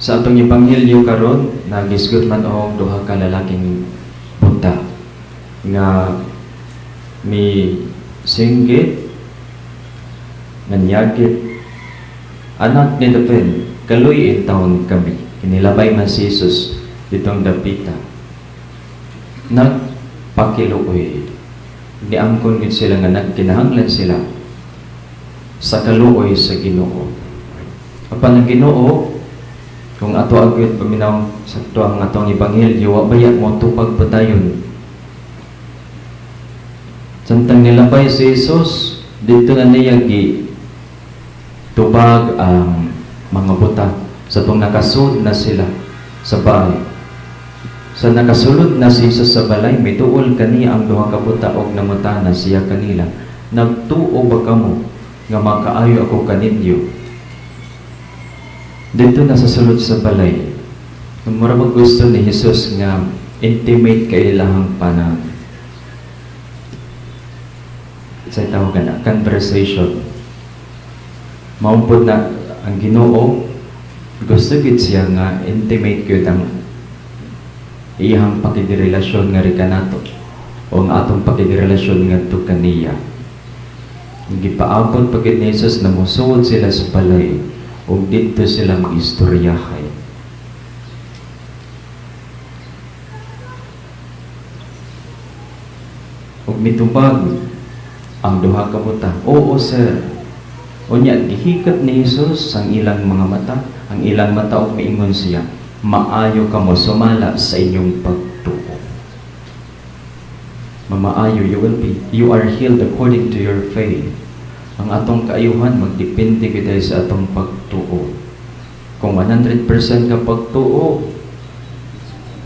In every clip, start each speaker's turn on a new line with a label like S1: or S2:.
S1: Sa atong ebanghelyo karon, nagisgot man og duha ka lalaking buta nga mi singgit, nanyagit, "Anak ni David, kaluy intawon kami." Kinilabay man si Jesus ditong dapita. Nagpakiluoy. Niangkon gid sila nga nagkinahanglan sila sa kaluoy sa Ginoo. Apan ang Ginoo, kung ato agad paminaw sa ato ang atong ebanghelyo, wa baya mo tupag patayon. Samtang nilabay si Jesus, dito na niya gi tubag ang mga buta sa tong nakasud na sila sa balay. Sa nakasulod na si Jesus sa balay, mituol kaniya ang duha ka buta og nangutana siya kanila, "Nagtuo ba kamo nga makaayo ako kaninyo?" Dito na sa sulod sa balay, mura bag gusto ni Jesus nga intimate kay ilahang panang sa tawag na conversation. Maumpod na ang Ginoo, gusto gid siya nga intimate gyud ang iyang pakigirelasyon nga kanato o ang atong pakigirelasyon ngadto kaniya. Gipaabot pa gid ni Jesus na mosuod sila sa balay ug didto sila mag-istoryahay. Ug mitubag ang duha ka buta, "Oo, sir." Unya gihikap ni Jesus ang ilang mga mata, ang ilang mata ug miingon siya, "Maayo kamo sumala sa inyong pagtuo." Mamaayo, you are healed according to your faith. Ang atong kaayuhan magdepende gyud sa atong pagtuo. Kung 100% ka pagtuo,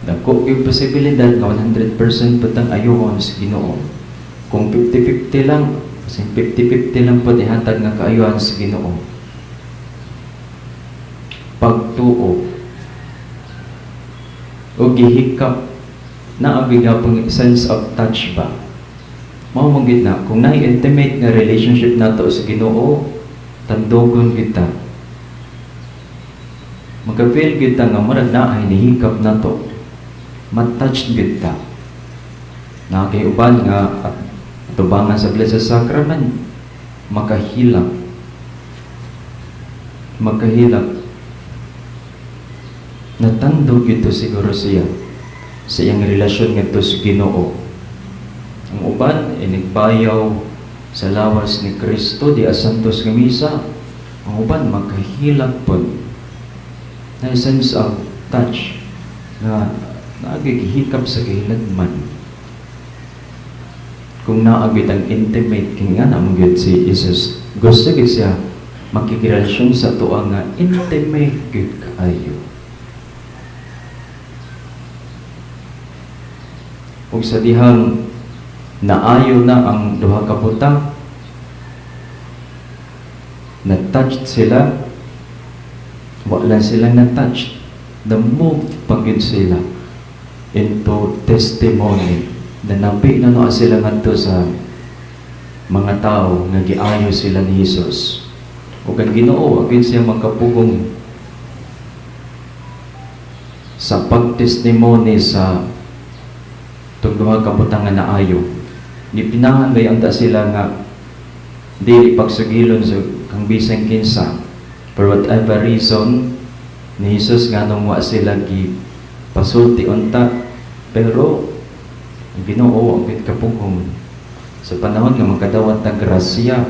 S1: dako yung posibilidad nga 100% pud ang ayuhon sa Ginoo. Kung 50-50 lang, kasi 50-50 lang po ihatag nga kaayuhan sa Ginoo. Pagtuo o gihikap na ang gihapon sense of touch ba? Mao man gid na kung naay intimate nga relationship nato sa Ginoo, tandugon kita. Maka-feel kita nga murag naay nihikap nato. Ma-touch gid ta. Na kay uban nga at tubangan sa Blessed Sacrament, makahilak. Makahilak. Natandog ito siguro siya sa iyang relasyon ngadto sa Ginoo. Ang uban inigbayaw sa lawas ni Kristo di Santos nga misa, ang uban makahilak pod. Na sense of touch nga nagigihikap sa kahiladman. Kung naagit ang intimate kay nga naman gyud si Jesus, gusto gyud siya makikirelasyon sa tuwa nga intimate gyud kaayo. Ug sa dihang naayo na ang duha ka buta, na-touched sila, wala silang na-touched, na-moved pa gyud sila into testimony. Nanabi na no sila ngadto sa mga tao nga giayo sila ni Jesus. Ug ang Ginoo, agin siya makapugong sa pagtestimony sa itong duha ka butang nga naayo. Gipinahan gay unta sila nga dili pagsugilon sa kang bisan kinsa. For whatever reason ni Jesus nganong wa sila gi pasulti unta, pero ang Ginoo ang kapugong sa panahon nga makadawat ta grasya,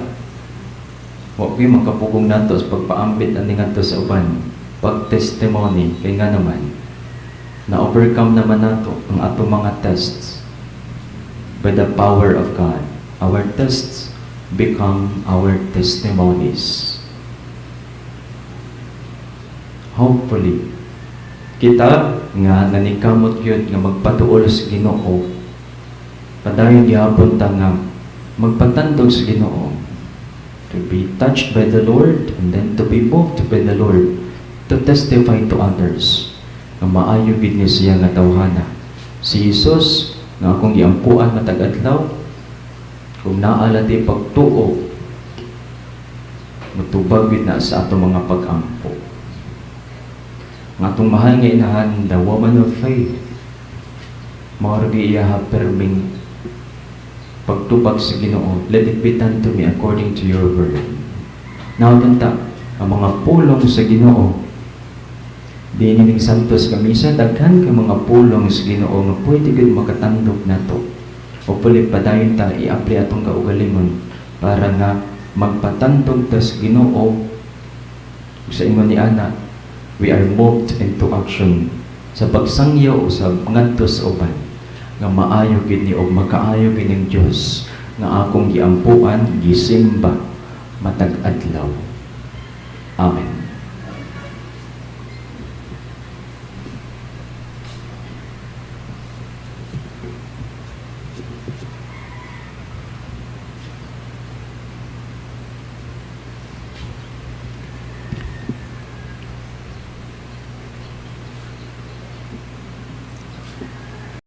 S1: wa gyud makapugong nato sa pagpaambit ani ngadto sa uban, pag testimony, kay nga naman na overcome naman nato ang atong mga tests by the power of God. Our tests become our testimonies. Hopefully, kita nga nanikamot gyud nga magpatuol sa Ginoo, padayon gihapon ta nga magpatandog sa Ginoo, to be touched by the Lord and then to be moved by the Lord to testify to others nga maayo gid ni siya nga tawhana. Si Jesus nga akong giampuan matag adlaw, kung naa ti pagtuo, mutubag gid na sa atong mga pag-ampo. Nga atong mahal nga inahan, the woman of faith, mao ra iya perming pagtubag sa Ginoo, "Let it be done to me according to your word." Now, ta ang mga pulong sa Ginoo di ning santos nga misa, daghan kay mga pulong sa Ginoo nga pwede gyud makatandog nato. O puli padayon ta i-apply atong kaugalingon para nga magpatandog ta sa Ginoo. Sa ingon ni ana, we are moved into action sa pagsangyaw o sa ngadto sa uban nga maayo gid ni og makaayo gid ning Dios nga akong giampuan, gisimba matag adlaw. Amen.